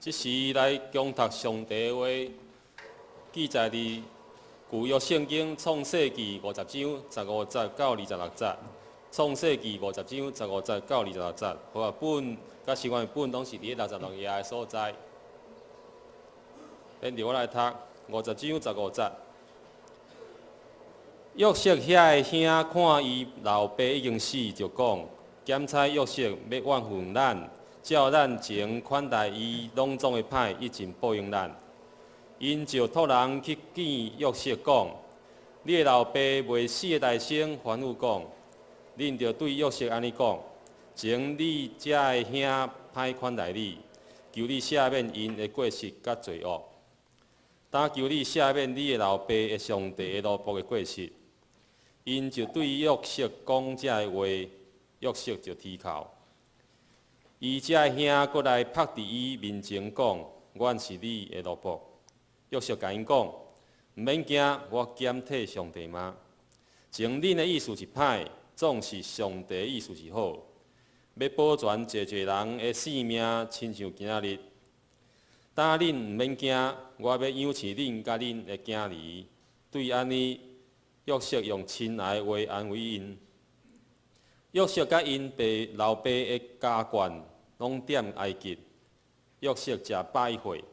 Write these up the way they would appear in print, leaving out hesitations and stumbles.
這時來恭讀上帝的話，記載佇舊約聖經創世記50章15節到26節。創世記50章15節到26節，和合本佮新譯本攏是佇66頁的所在。跟著我來讀五十章十五節。約瑟遐的兄看伊老爸已經死，就講：檢猜約瑟欲怨恨咱，照咱前款待伊攏總的歹，一盡報應咱。𪜶就託人去見約瑟，講：你的老爸未死的大聲吩咐講，恁著對約瑟按呢講：前你遮的兄歹款待你，求你赦免𪜶的過失佮罪惡。今求你赦免你的老爸的上帝的奴僕的過失。𪜶就對約瑟講這个話，約瑟就啼哭。伊遮的兄閣來拍佇伊面前講：阮是你的奴僕。約瑟共𪜶講：毋免驚，我兼替上帝嗎？前恁的意思是歹，總是上帝的意思是好，欲保全濟濟人的性命，親像今仔日。今恁毋免驚，我欲養飼恁佮恁的囝兒。對按呢，約瑟用親愛的話安慰𪜶。約瑟佮𪜶爸老爸的家眷攏踮埃及。約瑟食100歲。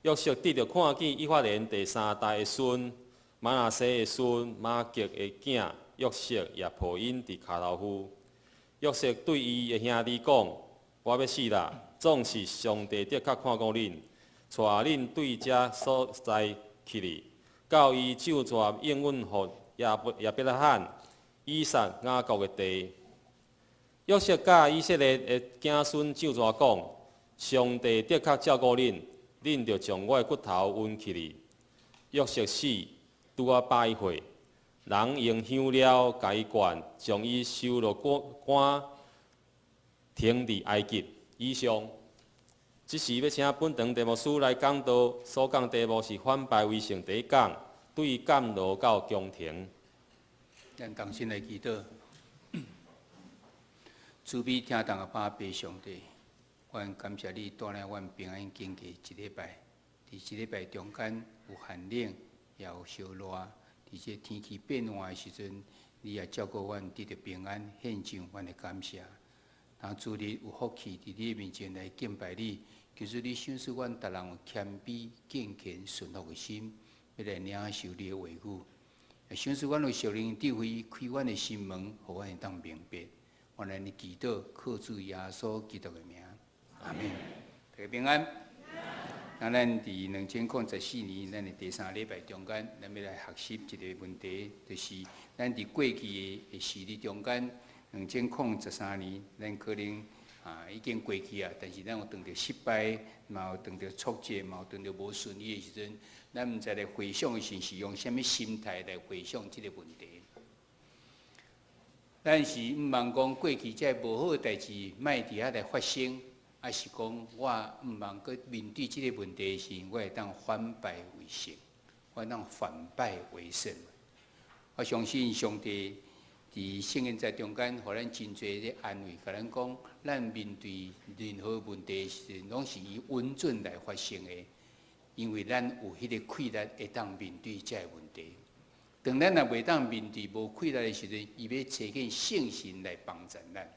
約瑟得著看見以法蓮第三代的孫瑪拿西的孫瑪吉的囝約瑟也抱𪜶佇跤頭夫。約瑟對伊的兄弟講：我欲死啦，總是上帝的確看顧恁，帶恁對這所在去哩，到伊咒詛應允予亞伯拉罕、以撒、雅各的地。約瑟佮以色列的子孫咒詛講：上帝的確照顧恁，恁著將我的骨頭運去哩。約瑟死，拄仔100歲，人用香料共伊灌，將伊收落棺，停佇埃及。以上。這時欲請本堂鄭牧師來講道，所講題目是反敗為勝第一講，對監牢到宮廷。咱同心來祈禱，慈悲疼痛的阿爸上帝，阮感謝你帶領阮平安經過一禮拜，佇這禮拜中間有寒冷，也有燒熱，佇這天氣變換的時陣，你也照顧阮得著平安，獻上阮的感謝。當主日有福氣佇你面前來敬拜你，求主你賞賜阮逐人有謙卑、敬虔、順服的心，欲來領受你的話語。賞賜阮有屬靈智慧，開阮的心門，予阮會當明白。阮按呢祈禱，靠主耶穌基督的名，阿門。大家平安。那咱佇2014年，咱的第三禮拜中間，咱欲來學習一个問題，就是咱佇過去的時日中間，2013年，咱可能已經過去啊，但是咱有碰著失敗，嘛有碰著挫折，嘛有碰著無順利的時陣，咱毋知來回想的時是用啥物心態來回想這个問題。咱是毋望講過去這無好的代誌莫佇遐來發生，抑是講我毋望閣面對這个問題時，我會當反敗為勝，我會當反敗為勝。我相信上帝佇聖經在中間，予咱真濟的安慰，共咱講，咱面對任何問題時陣，攏是以穩準來發生的，因為咱有彼个氣力會當面對這个問題。當咱若袂當面對無氣力的時陣，伊欲差遣聖神來幫助咱。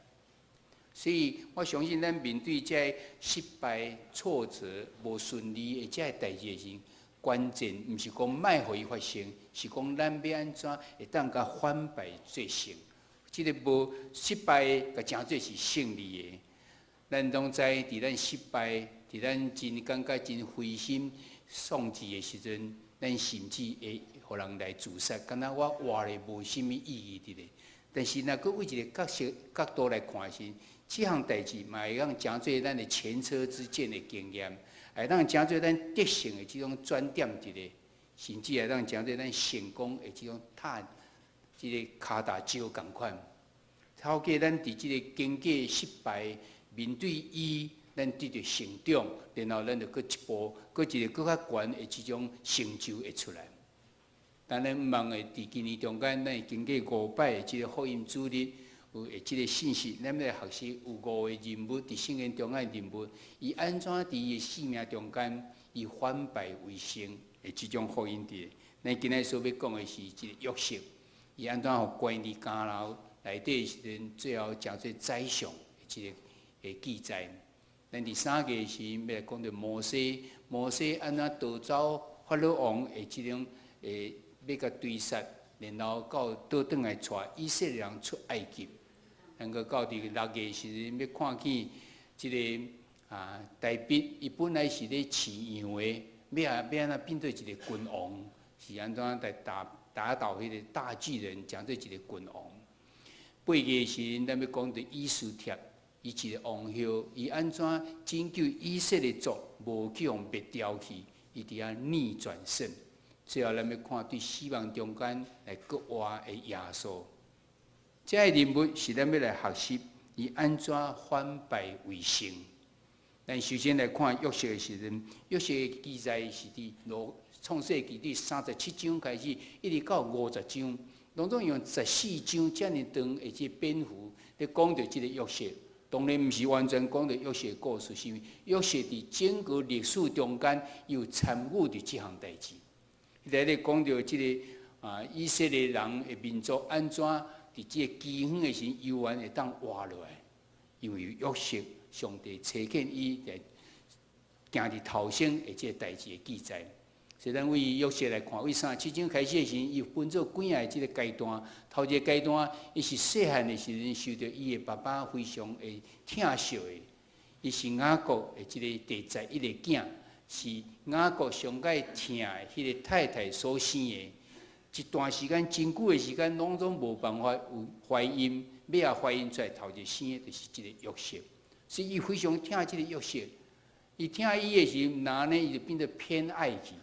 所以我相信，咱面對這个失敗、挫折、無順利的這个代誌的時，關鍵毋是講莫予伊發生，是講咱欲按怎會當共反敗做勝。這个無失敗，共成做是勝利的。咱攏知，佇咱失敗、佇咱真感覺真灰心喪志的時陣，咱甚至會予人來自殺，敢若我活咧無啥物意義佇咧。但是若閣為一个角色角度來看時，這項代誌嘛會當成做咱的前車之鑑的經驗，會當成做咱得勝的這種轉點佇咧，甚至會當成做咱成功的這種踏這个跤踏石仝款。透過咱佇這个經過失敗，面對伊，咱得著成長，然後咱就閣一步，閣一个閣較懸的這種成就會出來。但咱毋望會佇今年中間，咱會經過五擺的這个福音主日，有的這个信息，咱欲來學習有五个人物佇聖經中間的人物，伊按怎佇伊的生命中間，伊反敗為勝的這種福音佇。咱今仔所欲講的是這个約瑟，伊按怎予關佇監牢內底的時陣，最後成做宰相的這个的記載。咱佇三月的時陣欲來講著摩西，摩西按怎逃走法老王的這種的欲共追殺，然後到倒轉來帶以色列人出埃及。咱閣到佇六月時陣欲看見這个大衛，伊本來是咧飼羊的，欲啊欲按怎變做一个君王，是按怎來打倒彼个大巨人，成做一个君王。八月時陣，咱欲講著以斯帖，伊一个王后，伊按怎拯救以色列族，無去予滅掉去，伊佇遐逆轉勝。最後，咱欲看對死亡中間來復活的耶穌。這个人物是咱欲來學習，伊按怎反敗為勝。咱首先來看約瑟的時陣，約瑟的記載是佇羅創世記佇37章開始，一直到50章，攏總用14章遮爾長的這個篇幅咧講著這个約瑟。當然毋是完全講著約瑟的故事，是因為約瑟佇整個歷史中間有參與佇這項代誌。伊來咧講著這个以色列人的民族按怎佇這個饑荒的時陣，猶原會當活落來，因為約瑟上帝差遣伊來行佇頭先的這個代誌的記載。所以咱為約瑟來看，為37章開始的時陣，伊分做幾仔個這个階段。頭一个階段，伊是細漢的時陣，受著伊的爸爸非常的疼惜的。伊是雅各的這个第11個囝，是雅各上蓋疼的彼个太太所生的。一段時間，真久的時間，攏總無辦法有懷孕，尾仔懷孕出來頭一個生的就是這个約瑟，所以伊非常疼這个約瑟。伊疼伊的時陣，若呢伊就變得偏愛去。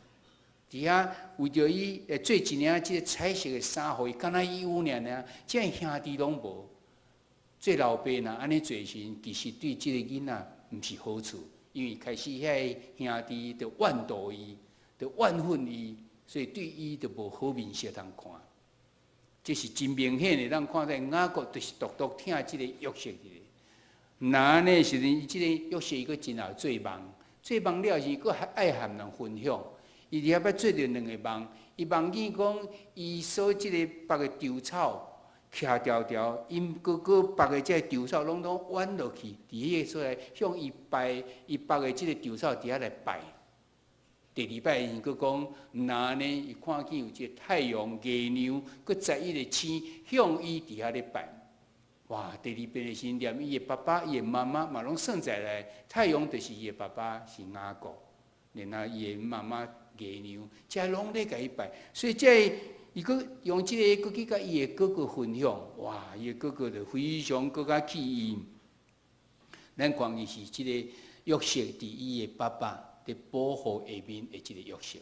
佇遐為著伊會做一領這个彩色的衫予伊，敢若伊有爾爾，這个兄弟攏無。做老爸若按呢做時，其實對這个囡仔毋是好處，因為開始遐個兄弟就怨妒伊，就怨恨伊。所以對伊就無好面色通看，這是真明顯的，咱看見雅各就是獨獨疼這个約瑟的。若按呢時陣，伊這個約瑟伊閣真會做夢，做夢了時閣愛和人分享。伊佇遐捌做著兩個夢，伊夢見講伊所這個縛的稻草徛條條，𪜶哥哥縛的這個稻草攏總彎落去，佇彼個所在向伊拜，伊縛的這個稻草佇遐來拜。第二擺伊閣講，毋若按呢，伊看見有一个太陽、月亮，閣11個星向伊佇遐咧拜。哇！第二遍的時陣，連伊的爸爸、伊的媽媽嘛攏算在內。太陽就是伊的爸爸是雅各，然後伊的媽媽月亮，這攏咧共伊拜。所以這个伊閣用這个閣去共伊的哥哥分享。哇！伊的哥哥就非常閣較氣伊。咱看伊是這個約瑟佇伊的爸爸佇保護下面的這個約瑟，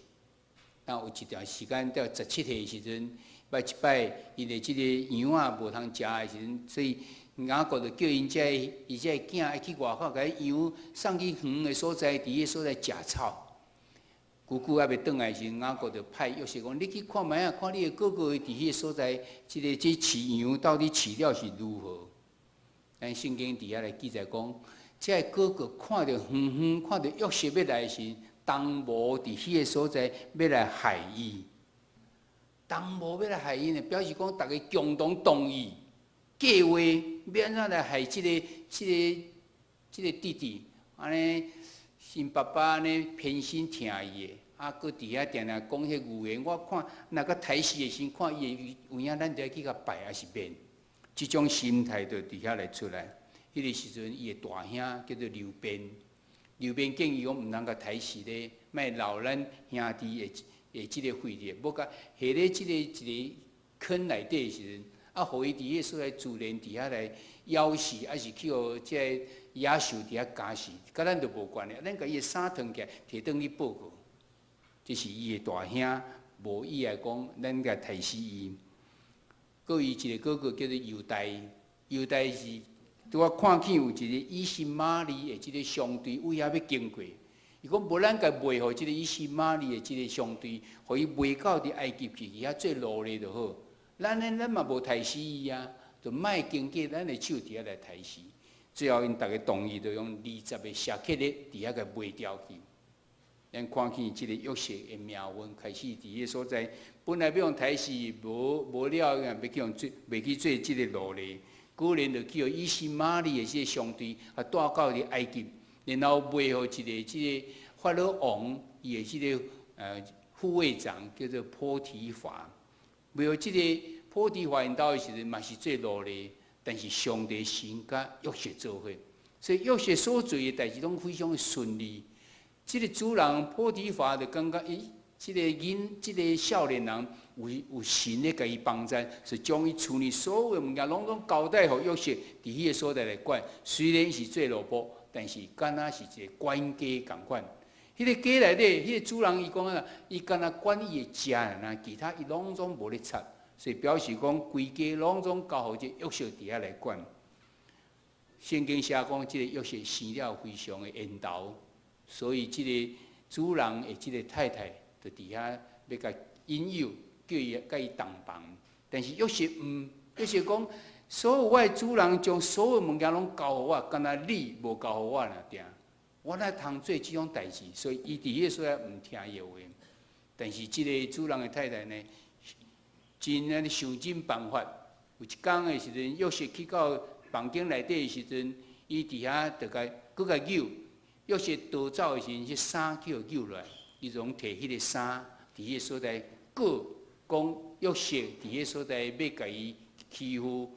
那有一段時間到17歲的時陣，捌一擺，伊的這個羊仔無通食的時陣，所以雅各就叫𪜶這个伊這个囝愛去外口，共羊送去遠的所在，佇彼个所在食草。久久猶未轉來時，雅各就派約瑟講：你去看覓仔，看你的哥哥佇彼个所在，這个這飼羊到底飼了是如何？咱聖經佇遐來記載講，這个哥哥看著遠遠看著約瑟欲來時，同謀佇彼个所在欲來害伊。同謀欲來害伊呢，表示講逐个共同同意計劃，欲按怎來害這个弟弟？按呢，𪜶爸爸按呢偏心疼伊的，啊，閣佇遐定定講彼預言。我看若閣刣死的時，看伊會有影，咱就愛去共拜，抑是免？這種心態就佇遐來出來。彼个時陣，伊的大兄叫做流便，流便建議講毋通共刣死咧，莫流咱兄弟的的這个血液，無共下咧這个一个坑內底的時陣，啊，予伊佇彼个所在自然佇遐來枵死，抑是去予這个野獸佇遐咬死，佮咱就無關係。咱共伊的衫脫起來，提轉去報告。這是伊的大兄無意來講，咱共刣死伊。閣伊一个哥哥叫做猶大，猶大是。拄仔看見有一個以實瑪利的這个商隊為遐欲經過，伊講無咱共賣予這个以實瑪利的這个商隊，予伊賣到佇埃及去，佇遐做奴隸就好。咱呢，咱嘛無刣死伊啊，就莫經過咱的手佇遐來刣死。最後𪜶逐家同意，就用20個舍客勒佇遐共賣掉去。咱看見這個約瑟的命運開始佇彼個所在，本來欲予刣死，無無了，欲去予做賣去做這個奴隸，果然就去予以實瑪利的這個商隊啊帶到佇埃及，然後賣予一個這個法老王伊的這個護衛長叫做波提乏，賣予這個波提乏𪜶兜的時陣嘛是做奴隸，但是上帝神佮約瑟做伙，所以約瑟所做的代誌攏非常的順利。這個主人波提乏就感覺，伊這個囡，這個少年人有有神咧共伊幫贊，是將伊厝內所有的物件攏總交代予約瑟，佇彼個所在來管。雖然是做奴僕，但是敢若是一個管家仝款。彼個家內底，彼個主人伊講啊，伊敢若管伊的食爾，其他伊攏總無咧插，所以表示講規家攏總交予這約瑟佇遐來管。聖經寫講，這個約瑟生了非常的緣投。所以，這個主人的這個太太就佇遐欲共引誘，叫伊佮伊同房。但是約瑟毋，約瑟講，所有我的主人將所有物件攏交予我，干焦你無交予我爾定，我哪通做這種代誌？所以，伊佇彼個所在毋聽伊的話。但是，這個主人的太太呢，真按呢想盡辦法。有一工的時陣，約瑟去到房間內底的時陣，伊佇遐就共閣共搝。約瑟逃走的時陣，彼衫去予搝落來，伊就攏提彼個衫佇彼個所在，閣講約瑟佇彼個所在欲共伊欺負，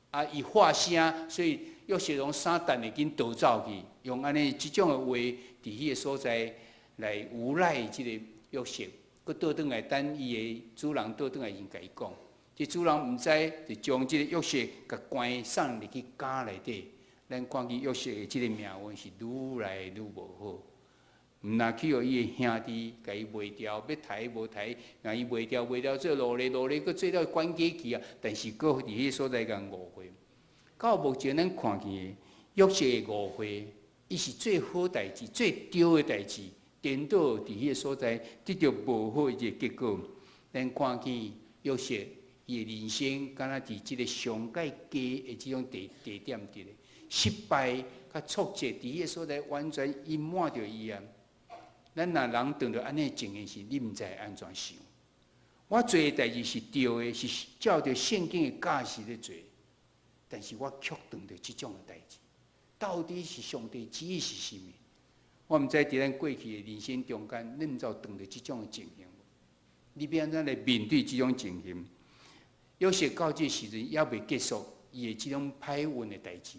啊，伊發聲，所以約瑟將衫掕會緊逃走去，用按呢這種的話佇彼個所在來誣賴這個約瑟，閣倒轉來等伊的主人倒轉來時共伊講，這主人毋知，就將這個約瑟共關送入去監內底。咱看見約瑟的這個命運是愈來愈無好，毋但去予伊的兄弟共伊賣掉，欲刣無刣，共伊賣掉賣掉做奴隸，奴隸閣做了管家去啊！但是閣佇彼個所在共誤會。到目前咱看見的約瑟的誤會，伊是做好代誌、做對的代誌，顛倒佇彼個所在得著無好的一個結果。咱看見約瑟伊的人生，敢若佇這個上蓋低的這種地地點佇咧。失敗佮挫折，佇彼個所在完全淹沒著伊啊！咱若人碰著按呢情形時，你毋知會按怎想？我做的代誌是對的，是照著聖經的教示咧做，但是我卻碰著這種的代誌，到底是上帝旨意是啥物？我毋知佇咱過去的人生中間，你毋知有碰著這種的情形無？你欲按怎來面對這種情形？約瑟到這時陣猶未結束伊的這種歹運的代誌。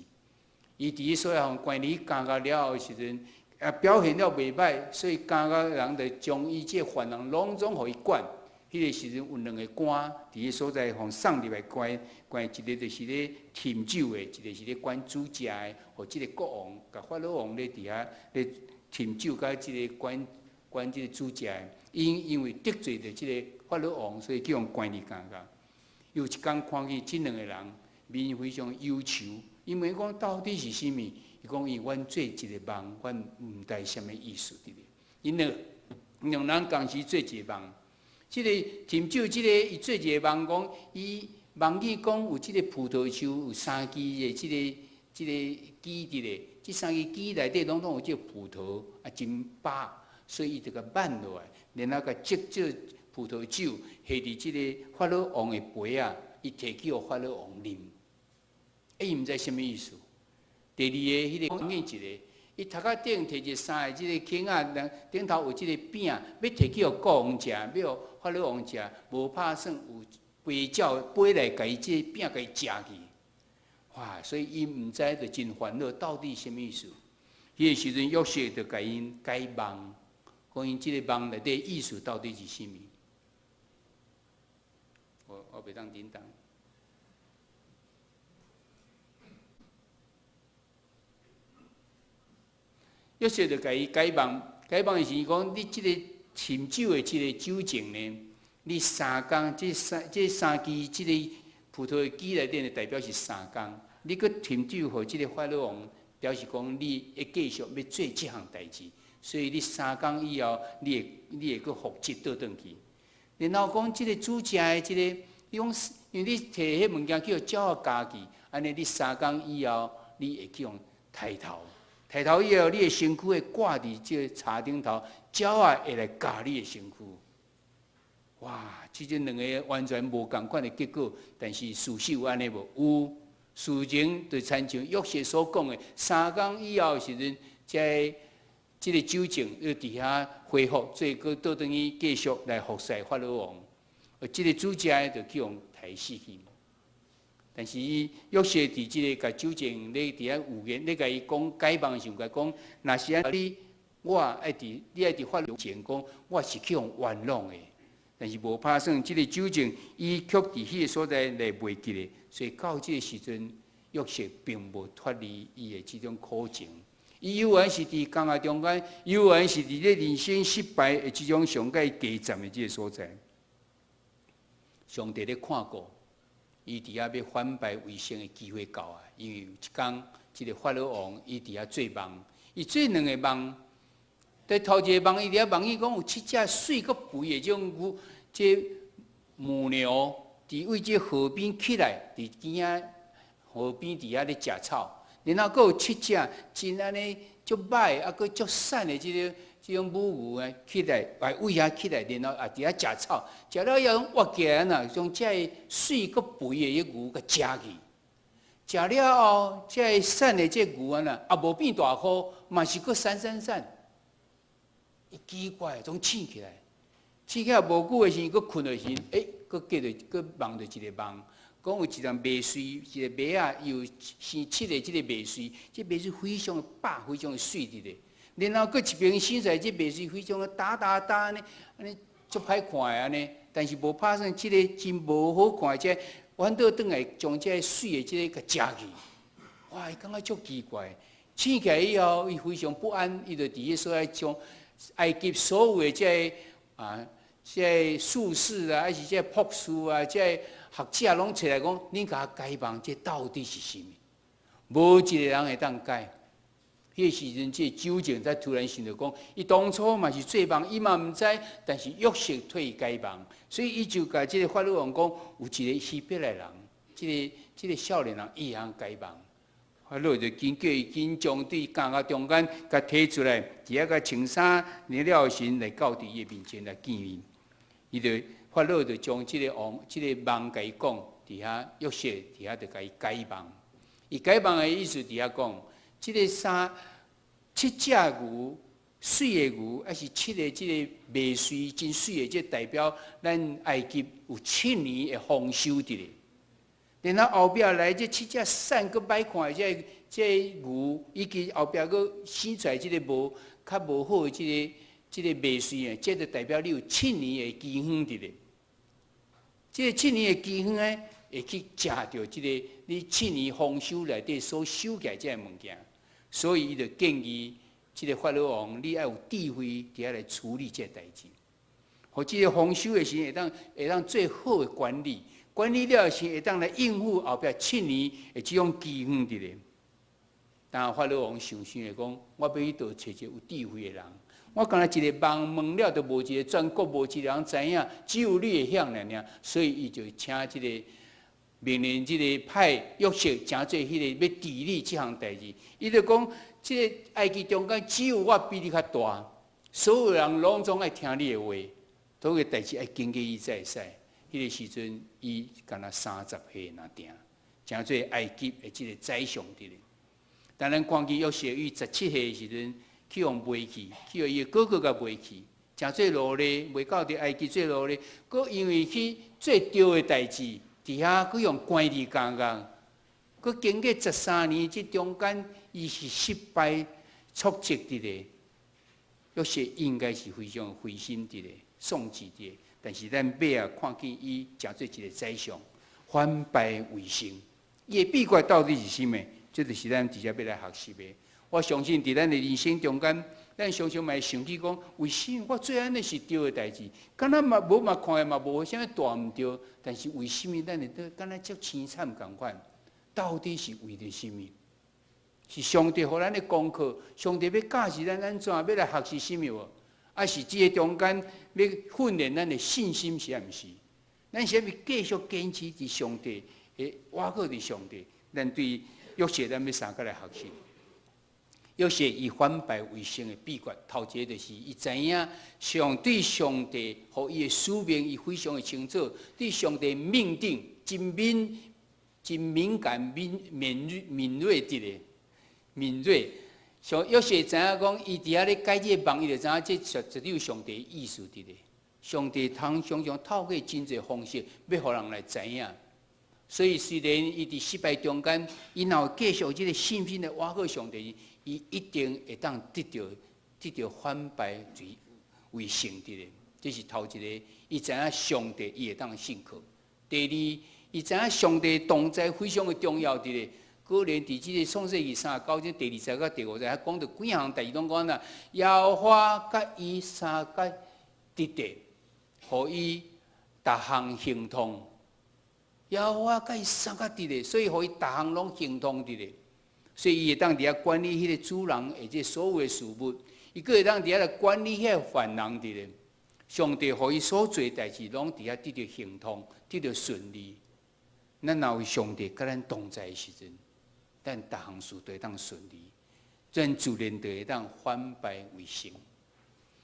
伊佇彼所在予關佇監獄了後的時陣，啊表現了袂䆀，所以監獄人就將伊這犯人攏總予伊管。彼個時陣有兩個官佇彼所在，予送入來關，關一個就是咧斟酒的，一個是咧管煮食的。予這個國王共法老王咧佇遐咧斟酒，佮這個管管這個煮食的。𪜶因為得罪著這個法老王，所以去予關佇監獄。有一工看見這兩個人面非常憂愁。伊問講到底是啥物？伊講伊阮做一個夢，阮毋知啥物意思佇咧。𪜶兩兩人同時做一個夢，這個斟酒，這個伊做一個夢，講伊夢見講有這個葡萄樹有三枝的這個這個枝佇咧，這三枝枝內底攏總有這個葡萄啊，真飽，所以伊就共挽落來，然後共擠這葡萄酒下佇這個法老王的杯仔，伊提去予法老王啉。伊毋知啥物意思。第二个，彼個見一个，伊頭殼頂提一三个這个輕仔，頂頭有這个餅，欲提去予國王食，欲予法老王食，無拍算有飛鳥飛來共伊這個餅共伊食去。哇！所以伊毋知就真煩惱，到底啥物意思？彼个時陣約瑟就共𪜶解夢，講𪜶這个夢內底意思到底是啥物？我我袂當叮當。約瑟就共伊解夢，解夢的時講：你這个斟酒的這个酒井呢？你三工，這三這三支這个葡萄的枝內底呢，代表是三工。你閣斟酒予這个法老王，表示講你會繼續欲做這項代誌。所以你三工以後，你會你會閣復職倒轉去。然後講這个煮食的這个，伊講因為你提彼物件去予鳥仔咬去，按呢你3工以後，你會去予刣頭，刣頭以後，你的身軀會掛佇這个柴頂頭，鳥仔會來咬你的身軀。哇！這種兩个完全無仝款的結果，但是事實有按呢無？有，事情就親像約瑟所講的，三工以後的時陣，這個酒政又佇遐恢復，做閣倒轉去繼續來服侍法老王。而這个煮食的就去予刣死去。但是伊約瑟佇這个共酒政咧佇遐預言，咧共伊講解夢時，共伊講，若是按呢，我愛佇你愛佇法老前講，我是去予冤枉的。但是無拍算，這个酒政伊卻佇彼个所在來袂記咧，所以到這个時陣，約瑟並無脫離伊的這種苦情。伊猶原是佇監獄中間，猶原是佇咧人生失敗的這種上蓋低站的這个所在。上帝咧看顧，伊佇遐欲反敗為勝的機會到啊！因為有一工，這个法老王伊佇遐做夢，伊做兩個夢。佇頭一个夢，伊佇遐夢見講有七隻媠閣肥的這種牛，這母牛佇位這河邊起來，佇邊仔河邊佇遐咧食草。然後閣有七隻真按呢足歹，啊閣足瘦的這个這種母牛啊起來，來位遐起來，然後也佇遐食草，食了以後活起來呐，將這个媠閣肥的彼牛共食去。食了後，這个瘦的這牛啊呐，也無變大箍，嘛是閣瘦瘦瘦。伊奇怪，總醒起來，醒起來無久的時，閣睏的時，欸，閣記著，閣夢著一个夢，講有一個麥穗，一个麥仔，伊有生七个這个麥穗，這麥穗非常的飽，非常的媠佇咧。然後閣一爿生出來，這麥穗非常的焦焦焦按呢，按呢足歹看的按呢。但是無拍算，這个真無好看，這反倒轉來將這个媠的這个共食去。哇！伊感覺足奇怪。醒起來以後，伊非常不安，伊就佇彼所在將埃及所有的這个啊，這个術士啊，還是這個卜師啊，這个學者攏揣來講，恁共我解夢，這到底是啥物？無一個人會當解。彼個時陣，這个酒政才突然想著講，伊當初嘛是做夢，伊嘛毋知，但是約瑟替伊解夢，所以伊就共這个法老王講，有一個希伯來人，這个少年人，伊會曉解夢。法老就緊叫伊緊將佇監獄中間共提出來，佇遐共穿衫洗了身來到佇伊面前來見伊。伊就法老就將這个王這个夢共伊講，佇遐約瑟佇遐就共伊解夢。伊解夢的意思佇遐講，這个三七隻牛，媠的牛，抑是七个這个麥穗真媠的，這代表咱埃及有七年的豐收佇咧。然後後壁來這七隻瘦閣歹看的這个牛，以及後壁閣生出來這个無較無好的這个麥穗啊，這就代表你有七年的饑荒佇咧。這个七年的饑荒呢，會去食著這个你七年豐收內底所收起來這个物件，所以伊就建議這个法老王，你愛有智慧佇遐來處理這个代誌，予這个豐收的時會當做好的管理。管理了時會當來應付後壁七年的這種饑荒佇咧。當法老王想想會講，我欲去佗揣一個有智慧的人。我敢若一個夢問了，都無一個全國無一個人知影，只有你會曉爾爾。所以伊就請這個命令，這个派約瑟成做彼个欲治理這項代誌。伊就講，這个埃及中間只有我比你較大，所有人攏總愛聽你的話，所有代誌愛經過伊才會使。彼个時陣，伊敢若30歲爾定，成做埃及的這个宰相佇咧。但咱看見約瑟伊17歲的時陣，去予賣去，去予伊的哥哥共賣去，成做奴隸，賣到佇埃及做奴隸。閣因為去做著的代誌，佇遐閣予關佇監獄，閣經過13年，這中間伊是失敗挫折佇咧。約瑟應該是非常灰心佇咧，喪志佇咧。但是咱尾仔看見伊成做一個宰相，反敗為勝。伊的秘訣到底是啥物？這就是咱直接欲來學習的。我相信佇咱的人生中間，咱常常嘛會想起講，為啥物我做按呢是對的代誌，敢若嘛無嘛看的嘛無啥物大毋對，但是為啥物咱會得敢若足凄慘仝款？到底是為著啥物？是上帝予咱的功課，上帝欲教示咱按怎，欲來學習啥物無？抑是這个中間欲訓練咱的信心是毋是？咱是欲繼續堅持佇上帝，會倚靠佇上帝。咱對約瑟，咱欲相共來學習。約瑟伊反敗為勝的秘訣，頭一个就是伊知影上對上帝予伊的使命，伊非常的清楚。對上帝命定真敏、真敏感、敏敏銳、敏銳佇咧敏銳。像約瑟知影講，伊佇遐咧解這个夢，伊就知影這絕絕對有上帝意思佇咧。上帝通常常透過真濟方式，欲予人來知影。所以雖然伊佇失敗中間，伊若有繼續這个信心來倚靠上帝，伊一定會當得著反敗為勝佇咧。這是頭一个，伊知影上帝伊會當信靠。第二，伊知影上帝同在非常的重要佇咧。果然佇這个創世記39章第二節佮第五節，遐講著幾項代誌攏講啦，耶和華佮伊相佮佇咧，予伊逐項亨通。耶和華佮伊相佮佇咧，所以予伊逐項攏亨通佇咧。所以伊會當佇遐管理彼个主人或者所有的事物，伊閣會當佇遐來管理彼个犯人佇咧。上帝予伊所做代誌，攏佇遐得著亨通，得著順利。咱若有上帝佮咱同在的時陣，咱逐項事都會當順利，咱自然就會當反敗為勝。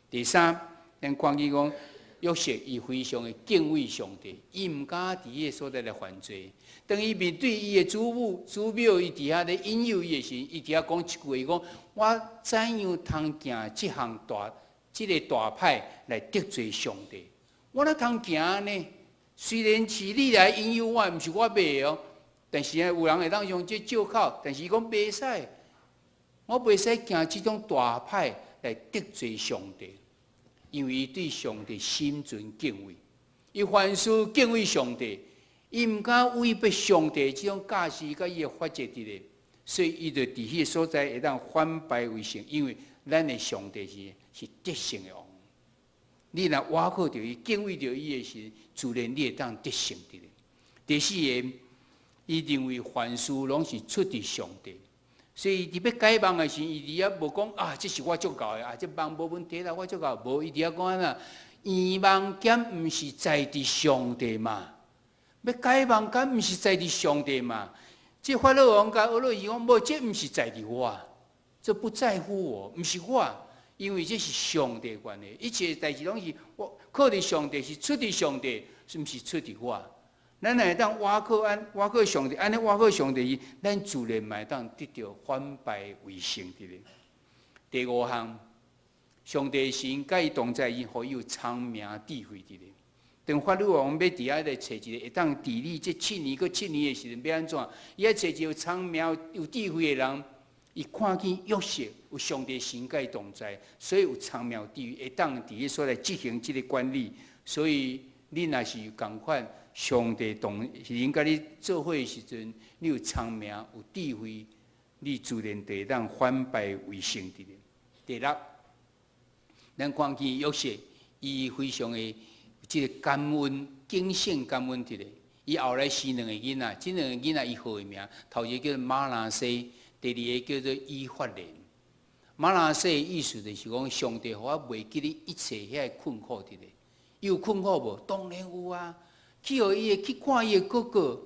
第三，咱看見講約瑟伊非常的敬畏上帝，伊毋敢佇彼个所在來犯罪。當伊面對伊的祖母、祖廟，伊佇遐咧引誘伊的時，伊佇遐講一句話，伊講：我怎樣通行這項大、這个大歹來得罪上帝？我哪通行呢？雖然是你來引誘我，毋是我欲的哦。但是有人會當用這借口，但是伊講袂使，我袂使行這種大歹來得罪上帝，因為伊對上帝心存敬畏，伊凡事敬畏上帝，伊毋敢違背上帝這種教示佮伊的法則佇咧，所以伊就佇彼个所在會當反敗為勝，因為咱的上帝是得勝的王。你若倚靠著伊，敬畏著伊的時，自然你會當得勝佇咧。第四个，伊認為凡事攏是出佇上帝，所以伊佇欲解夢的時，伊佇遐無講啊，這是我足𠢕的啊，這夢無問題啦，我足𠢕。無，伊佇遐講按怎，圓夢敢毋是在佇上帝嘛？欲解夢敢毋是在佇上帝嘛？這法老王共俄洛伊講，無，這毋是在佇我，這不在乎我，毋是我，因為這是上帝關係，一切代誌攏是我靠佇上帝，是出佇上帝，是毋是出佇我？咱若會當倚靠按倚靠上帝，按呢倚靠上帝，咱自然嘛會當得著反敗為勝佇咧。第五項，上帝神佮伊同在，伊予伊有聰明智慧佇咧。當法老王欲佇遐來揣一个會當治理這七年閣七年的時陣，欲按怎？伊愛揣一個有聰明、有智慧的人。伊看見約瑟有上帝神佮伊同在，所以有聰明智慧，會當佇彼所在執行這个管理。所以你若是有仝款，上帝同神佮你做伙的時陣，你有聰明、有智慧，你自然就會當反敗為勝佇咧。第六，咱看見約瑟，伊非常的這个感恩、警醒感恩佇咧。伊後來生兩个囡仔，這兩个囡仔伊號的名，頭一个叫做瑪拿西，第二个叫做以法蓮。瑪拿西的意思就是講，上帝予我袂記得一切遐个困苦佇咧。伊有困苦無？當然有啊！去予伊的去看伊的哥哥，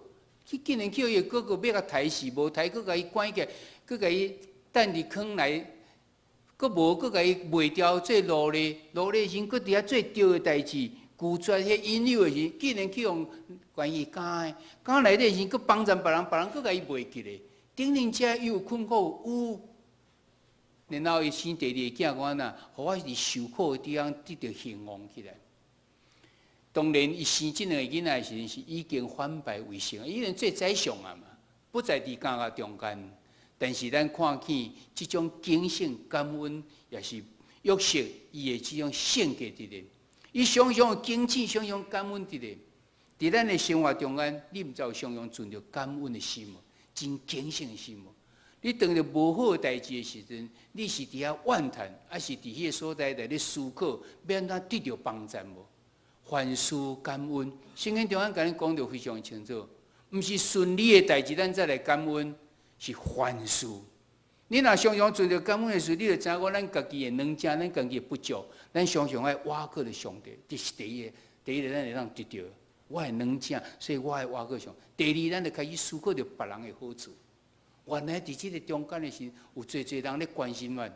去竟然去予伊的哥哥欲共刣死，無刣，閣共伊關起來，閣共伊等佇坑內，閣無閣共伊賣掉做奴隸，奴隸時閣佇遐做著的代誌，拒絕彼引誘的時，竟然去予關佇監的，監內底時閣幫贊別人，別人閣共伊賣去咧。頂頂遮伊有困苦有，然後伊生第二个囝講按怎，予我佇受苦的地方得著興旺起來。當然，伊生這兩个囡仔的時陣是已經反敗為勝，已經做宰相啊嘛，不在佇監獄中間。但是咱看見這種警醒感恩，也是約瑟伊的這種性格佇咧。伊常常警醒，常常感恩佇咧。佇咱的生活中間，你毋知有常常存著感恩的心無？真警醒的心無？你當著無好的代誌的時陣，你是佇遐怨嘆，抑是佇彼个所在內咧思考，欲按怎得著幫助無？凡事感恩，聖經中間共咱講得非常清楚，毋是順利的代誌，咱才來感恩，是凡事。你若常常存著感恩的時，你就知影講咱家己的軟弱，咱家己的不足，咱常常愛倚靠著上帝，這是第一個，第一个咱會當得著我會軟正，所以我會倚靠上帝。第二，咱就開始思考著別人的好處。原來佇這个中間的時，有濟濟人咧關心咱，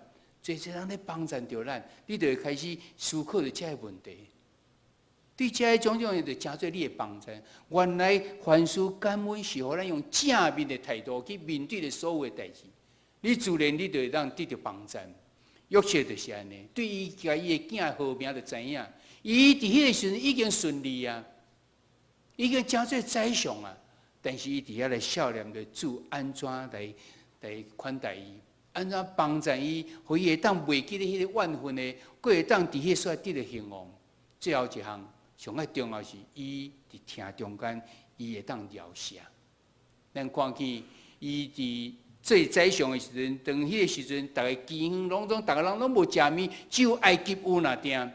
濟濟人咧幫贊著咱，你就會開始思考著這个問題。對這个種種，就成做你的幫贊。原來凡事感恩是予咱用正面的態度去面對的所有的代誌，你自然你就會當得著幫贊。約瑟就是按呢，對伊共伊的囝號名就知影，伊佇彼个時陣已經順利啊，已經成做宰相啊，但是伊佇遐來數念著主按怎來款待伊，按怎幫贊伊，予伊會當袂記得彼個怨恨的，閣會當佇彼個所在得著興旺。最後一項上愛重要是，伊佇疼中間，伊會當饒赦。咱看見伊佇做宰相的時陣，當彼个時陣，逐个饑荒攏總，逐个人攏無食物，只有埃及有爾定，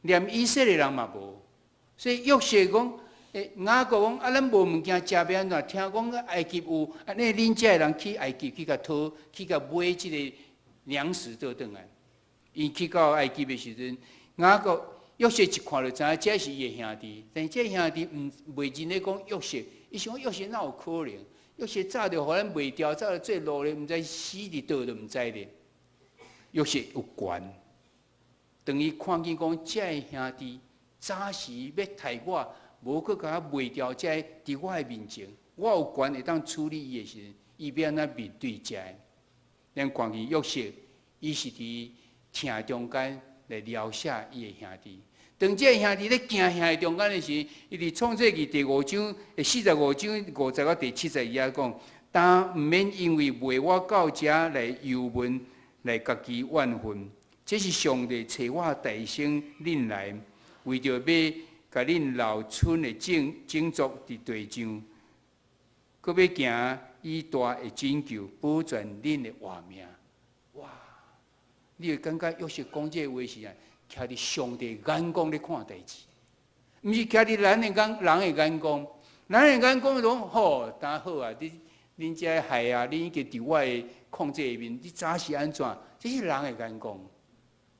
連以色列人嘛無。所以約瑟講，雅各講啊，咱無物件食欲按怎？聽講埃及有，按呢恁遮的人去埃及去共討，去共買這个糧食倒轉來。伊去到埃及的時陣，雅各約瑟一看就知影這是伊的兄弟，但是這兄弟毋袂認得講約瑟，伊想講約瑟哪有可能？約瑟早就予咱賣掉，早就做奴隸，毋知死佇佗都毋知咧。約瑟有權，當伊看見講這个兄弟早時欲刣我，無閣共我賣掉，這个佇我的面前，我有權會當處理伊的時陣，伊欲按怎面對這个？咱看見約瑟，伊是佇疼中間來饒赦伊的兄弟。當這个兄弟咧驚嚇的中間的時，伊佇創世記第五章45章50到第71講，但毋免因為賣我到遮來憂悶，來家己怨恨。這是上帝差我代先恁來，為著欲共恁留存的種族佇地上，閣欲行伊大的拯救，保全恁的活命。哇！你會感覺約瑟講這个話時啊，徛佇上帝眼光咧看代誌，毋是徛佇咱的眼人的眼光。人的眼光講好，當好啊！你恁遮害啊，你已經佇我的控制下面，你早是按怎？這是人的眼光。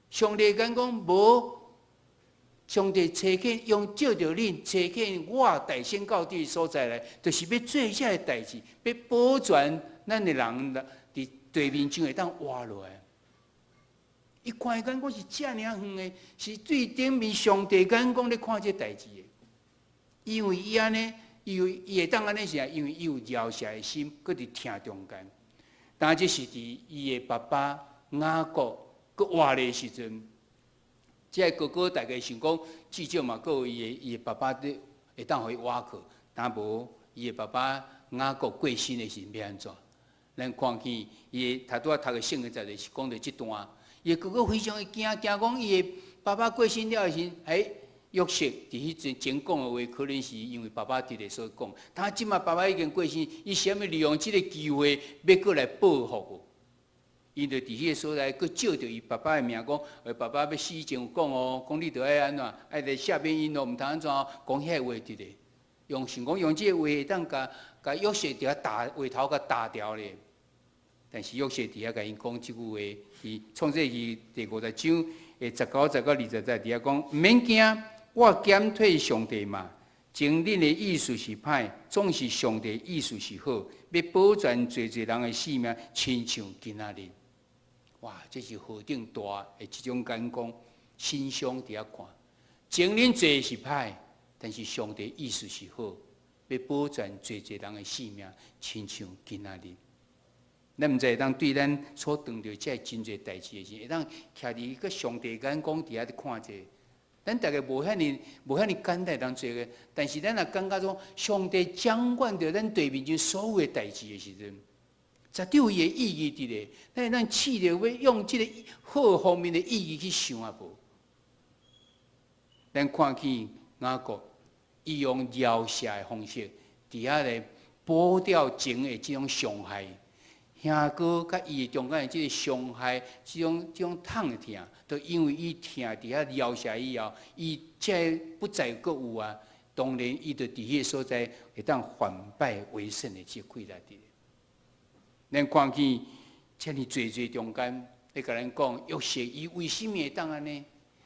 上帝眼光無，上帝差遣用借著恁差遣我代先到佇所在來，就是欲做這个代誌，欲保全咱的人佇地面上會當活落來。伊看的眼光是遮爾遠的，是對頂面上帝眼光咧看這代誌的。因為伊按呢，伊伊會當按呢是因為伊有饒赦的心，閣佇疼中間。當這是佇伊的爸爸雅各閣活的時陣，這个哥哥大概想講，至少嘛，閣有伊的爸爸咧會當予伊倚靠。但無伊的爸爸雅各過身的時陣欲按怎？咱看見伊的頭拄仔讀的聖經節就是講著這段。伊哥哥非常的驚，驚講伊的爸爸過身了的時陣，哎，約瑟佇彼陣前講的話，可能是因為爸爸佇咧所講。他這馬爸爸已經過身，伊想欲利用這个機會，欲閣來報復無？伊就佇彼个所在，閣借著伊爸爸的名講，爸爸欲死以前有講哦，講你著愛按怎，愛來赦免𪜶哦，毋通按怎哦，講遐个話佇咧，用想講用這个話會當共共約瑟佇遐打話頭共打掉咧。但是約瑟佇遐共𪜶講這句話，佇創世記第50章的19節到20節佇遐講，毋免驚，我減退上帝嘛。前恁的意思是歹，總是上帝意思是好，欲保全濟濟人的性命，親像今仔日。哇！這是何等大的一種眼光，心胸佇遐看。前恁做的是歹，但是上帝意思是好，欲保全濟濟人的性命，親像今仔日。咱毋知會當對咱所遇著這真濟代誌的時，會當徛佇個上帝眼光佇遐咧看者。咱逐个無遐爾簡單當做个，但是咱若感覺講上帝掌管著咱地面上所有的代誌的時陣，絕對有伊的意義佇咧。咱會當試著欲用這个好方面的意義去想啊無？咱看見雅各，伊用饒赦的方式，佇遐咧補掉前的這種傷害。兄哥佮伊的中間的這个傷害，這種痛的疼，就因為伊疼佇遐饒赦以後，伊這不再閣有啊。當然，伊就佇彼个所在會當反敗為勝的這個氣力佇。咱看見遮爾濟濟中間，咧共咱講約瑟伊為啥物會當按呢？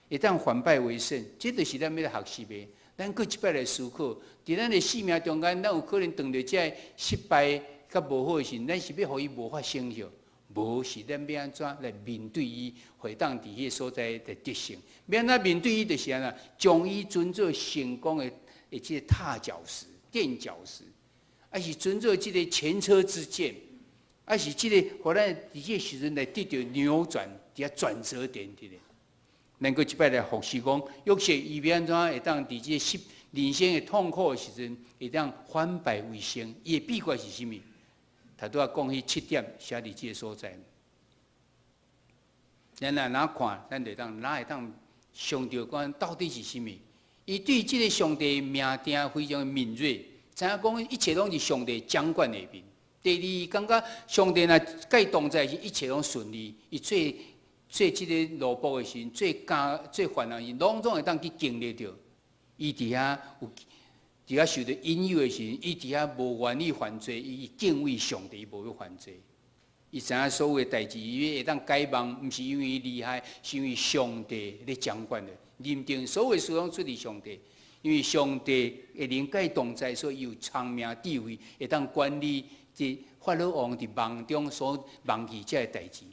會當反敗為勝，這就是咱欲來學習的。咱閣一擺來思考，佇咱的生命中間，咱有可能碰著這个失敗佮無好的時陣，咱是欲予伊無發生著？無是咱欲按怎來面對伊，會當佇彼个所在來得勝。欲按怎面對伊，就是按怎將伊尊做成功的這个踏腳石、墊腳石，抑是尊做這个前車之鑑，抑是這個予咱佇這个時陣來得著扭轉，佇遐轉折點佇咧。咱閣一擺來復習講，約瑟伊欲按怎會當佇這个失人生的痛苦的時陣，會當反敗為勝？伊的秘訣是啥物？頭拄仔講彼七點寫佇這个所在。咱若哪看，咱就當哪會當想著講到底是啥物？伊對這个上帝命定非常敏銳，知影講一切攏佇上帝掌管下面。第二，感覺上帝若佮伊同在時，一切攏順利。伊做做這个奴僕的時陣，做監做犯人時，攏總會當去經歷著。伊佇遐有佇遐受著引誘的時陣，伊佇遐無願意犯罪，伊敬畏上帝，伊無欲犯罪。伊知影所有的代誌，伊會當解夢，毋是因為伊厲害，是因為上帝咧掌管的。認定所有事攏出自上帝，因為上帝的靈佮伊同在，所以伊有聰明智慧，會當管理這法老王佇夢中所夢見這个代誌。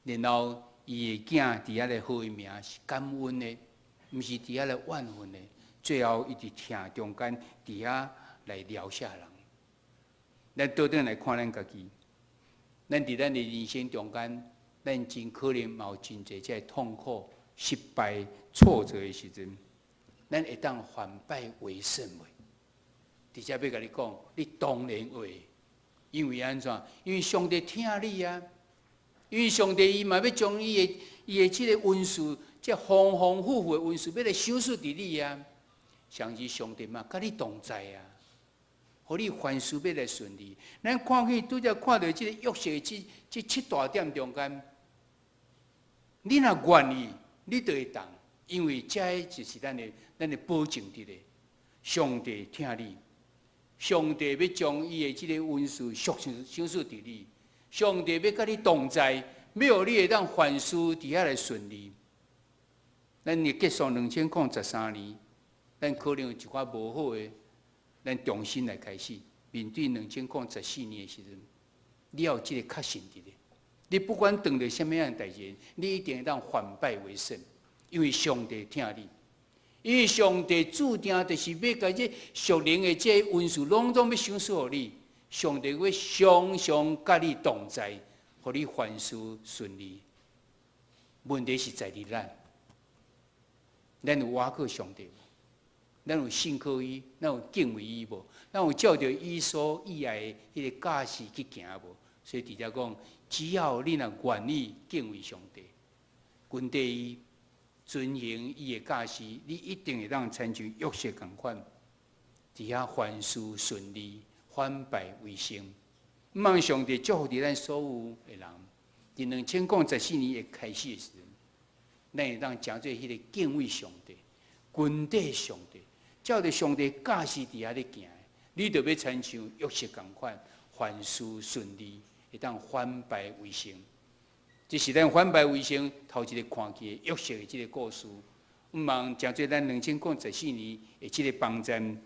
然後伊的囝佇遐咧號伊名是感恩的，毋是佇遐咧怨恨的。最後伊佇疼中間佇遐來饒赦人。咱倒轉來看咱家己，咱佇咱的人生中間，咱真可能嘛有真濟這个痛苦、失敗、挫折的時陣，咱會當反敗為勝袂？佇遮欲共你講，你當然會，因為按怎？因為上帝疼你啊！因為上帝伊嘛欲將伊的這个恩賜，這豐豐富富的恩賜，欲來賞賜佇你啊！相信上帝嘛，佮你同在啊，予你凡事欲來順利。咱看去拄才看著這个約瑟的這七大點中間，你若願意，你就會當，因為這个就是咱的保證佇咧。上帝疼你，上帝欲將伊的這个恩賜賞賞賜佇你，上帝欲佮你同在，欲予你會當凡事佇遐來順利。咱會結束2013年，咱可能有一寡無好的，咱重新來開始面對2014年的時陣，你要有這个確信佇咧。你不管碰著啥物樣的代誌，你一定會當反敗為勝，因為上帝疼你，因為上帝注定就是欲共這屬靈的這個恩賜，攏總欲賞賜予你。上帝會常常佮你同在，予你凡事順利。問題是在於咱，咱有倚靠上帝無？咱有信靠伊，咱有敬畏伊無？咱有照著伊所喜愛的彼个教示去行無？所以佇遮講，只要你若願意敬畏上帝，跟綴伊，遵行伊的教示，你一定會當親像約瑟仝款，佇遐凡事順利，反敗為勝。望上帝祝福佇咱所有的人，佇2014年的開始的時陣，咱會當成做彼个敬畏上帝、跟綴上帝，照著上帝教示佇遐咧行，你就欲親像約瑟仝款，凡事順利，會當反敗為勝。這是咱反敗為勝頭一个看見約瑟的這个故事。毋望成做咱2014年的這个幫贊。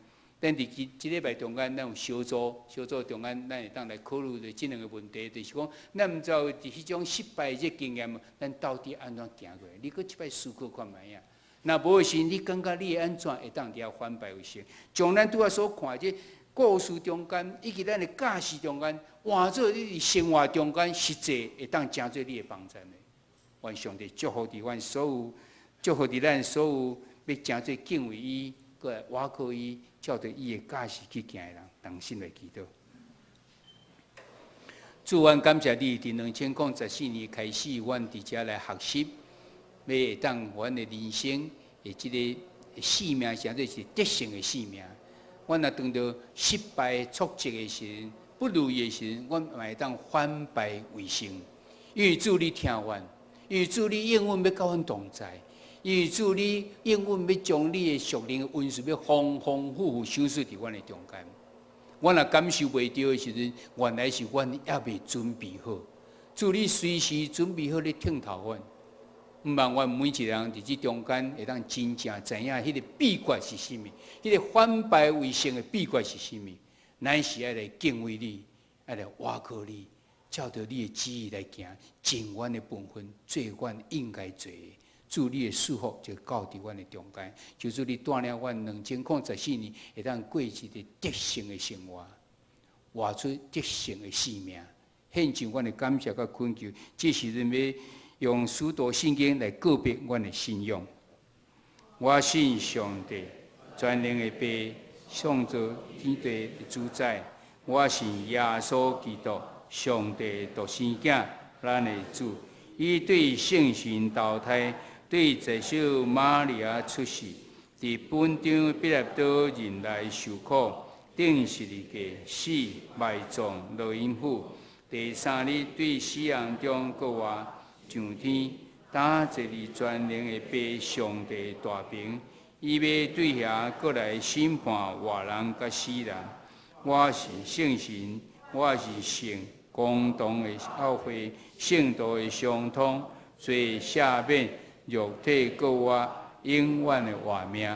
咱佇這這禮拜中間，咱有小組，小組中間，咱會當來考慮著這兩个問題，就是講，咱毋知佇彼種失敗的這經驗，咱到底按怎行過來？你閣一擺思考看覓仔？若無的時，你感覺你會按怎會當佇遐反敗為勝？將咱拄仔所看的這故事中間，以及咱的教示中間，換做你佇生活中間，實際會當成做你的幫贊的。願上帝祝福佇阮所有，祝福佇咱所有欲成做敬畏伊，閣來倚靠伊，照著伊的教示去行的人，同心來祈禱。主，阮感謝你，佇2014年開始，阮佇遮來學習，欲會當阮的人生的這个生命，成做是得勝的生命。阮若碰著失敗挫折的時陣，不如意的時陣，阮嘛會當反敗為勝。因為主你疼阮，因為主你永遠欲佮阮同在，因為主你永遠欲將你的屬靈的恩賜欲豐豐富富賞賜佇阮的中間。阮若感受袂著的時陣，原來是阮猶未準備好。主你隨時準備好咧疼惜阮。毋望阮每一个人佇這中間會當真正知影彼个秘訣是啥物，彼个反敗為勝的秘訣是啥物。咱是愛來敬畏你，愛來倚靠你，照著你的旨意來行，盡阮的本分，做阮應該做的。主你的祝福就到佇阮的中間，求主你帶領阮2014年會當過一个得勝的生活，活出得勝的生命。獻上阮的感謝佮懇求，這時陣欲用使徒信經來告白阮的信仰。我信上帝，全能的父，創造天地的主宰。我信耶穌基督，上帝獨生囝，咱的主。伊對聖神投胎，對祭司瑪利亞出世，佇本張彼拉多任內受苦，釘十字架死埋葬落陰府。第三日對死人中復活，上天，擔坐佇全能的父上帝大爿，伊欲對遐閣來審判活人佮死人。我信聖神，我是信公同的教會，聖徒的相通，罪赦免，肉體復活，永遠的活命。